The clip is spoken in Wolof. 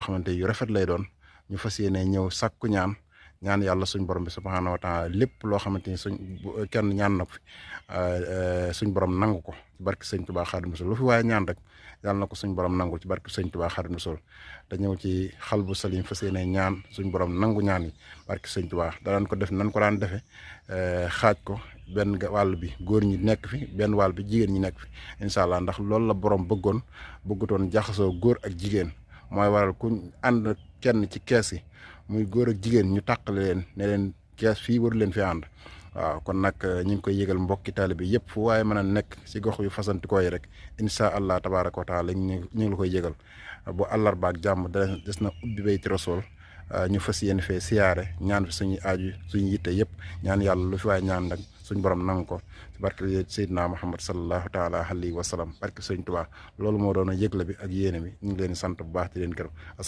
xamante yu rafet lay doon ñu fas yéene ñëw sàkku ñaan yàlla suñ borom bi subhaanahu wa taala lépp loo xamante ni kenn ñaan na ko fi suñ borom nangu ko ci barke sëñ Tuubaa Xaadimu Rasuul lu fi waaye ñaan rek yàlla na ko suñ borom nangu ci barke sëñ Tuubaa Xaadimu Rasuul te ñëw ci Xalbu Salim fas yéene ñaan suñ borom nangu ñaan yi barke sëñ Tuubaa daan ko def nan ko daan defee xaaj ko benn wàll bi góor ñi nekk fi benn wàll bi jigéen ñi nekk fi incha allah ndax loolu la borom bëggutoon jaxasoo góor ak jigéen mooy waral ku ànd kenn ci kees yi muy góor ak jigéen ñu tàqale leen ne leen kees fii waru leen fi ànd waaw kon nag ñu ngi koy yëgal mbokki taalibe bi yëpp fu waaye mën a nekk ci gox yu fasantikoo yi rek incha allah tabaaraka wa taala ñu ngi la koy yëgal bu àllarba ak jàmm des na ubbi Bayti Rasool ñu fas yéene fee siyaare ñaan fi suñuy aaju suñu yitte yëpp ñaan yàlla lu fi waaye ñaan nag suñ borom nangu ko ci barke Seydina Muhammad sallallahu taala alayhi wa sallam barke Sëñ Tuubaa loolu moo doon a yëgle bi ak yéene bi ñu ngi leen di sant bu baax di leen gërëm